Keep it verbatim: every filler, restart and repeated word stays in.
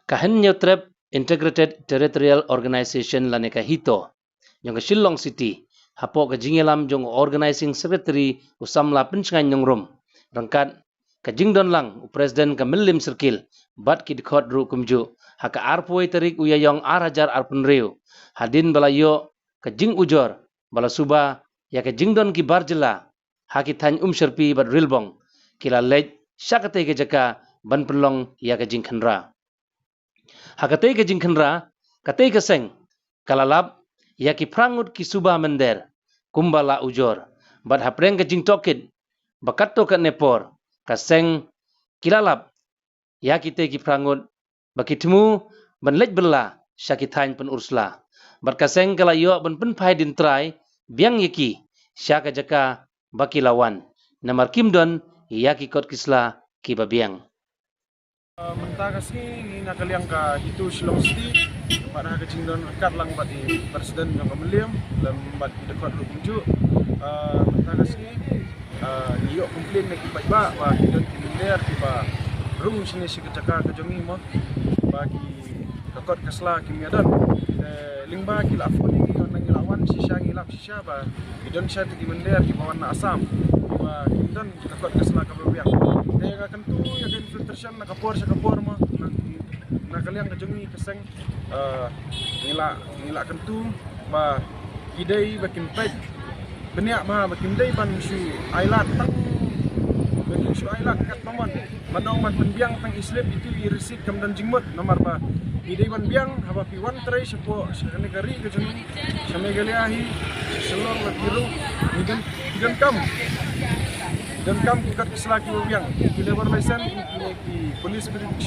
Ka Hynñiewtrep Integrated Territorial Organization lane ka HITO jong ka Shillong City, hapoh ka jingïalam jong u Organizing Secretary u Samla Pynshngaiñ Nongrum, ryngkat ka jingdon lang u President ka Mylliem Circle bad ki dkhot ruh kumjuh, ha ka arphew tarik u Ïaïong ar hajar arphew hynriew, hadien ba la ïoh ka jingujor ba la suba ïa ka jingdon ki bar jylla ha ki thaiñ Umshyrpi bad Rilbong, ki la leit sha katei ka jaka ban pynlong ïa ka jingkhynra. Ha katei ka jingkhynra, katei ka seng ka la lap ïa ki phra ngut ki suba mynder kumba la ujor, bad hapdeng ka jingtohkit ba katto katne por, ka seng ki la lap ïa kitei ki phra ngut ba ki thmu ban leit bylla sha ki thaiñ Pynursla, bad ka seng ka la ïoh ban pynphai dien trai biang ïa ki sha ka jaka ba ki la wan, namar kim don ïa ki kot ki sla kiba biang. Uh, mynta ka sngi ngi na ka liang ka HITO Shillong City, bad ha ka jingdon ryngkat lang bad i President jong ka Mylliem lem bad i dkhot ruh kumjuh. Uh, mynta ka sngi, uh, ngi ïoh complain na ki paidbah ba ki don ki mynder kiba rung shane sha ka jaka ka jong ngi mo, ba ki, ka kot ka sla kim ïadon. Te lyngba ki la phone ïa ngi, ngi la wan shisha, ngi lap shisha ba ki don shisha te ki mynder kiba wan na Assam, kiba kim don ka kot ka sla kaba biang. Te nga kyntu ïa ka infiltration na ka por sha ka por mo, na, na ka liang ka jong ngi ka seng, uh, ngi la, ngi la kyntu ba ki dei ba kin peit bniah bha, ba kim dei ban shu ailad tang, ba kim shu ailad katba mon. Ban ong ban pynbiang tang i slip, itu i receipt kam don jingmut, namar ba i dei ban biang haba phi wan trei shapoh sha kane ka ri ka jong ngi, sha Meghalaya hi, sha Shillong la ki ruh, ngi don, ngi donkam, donkam ki kot ki sla kiba biang, ki labour license, ki, ki police verification.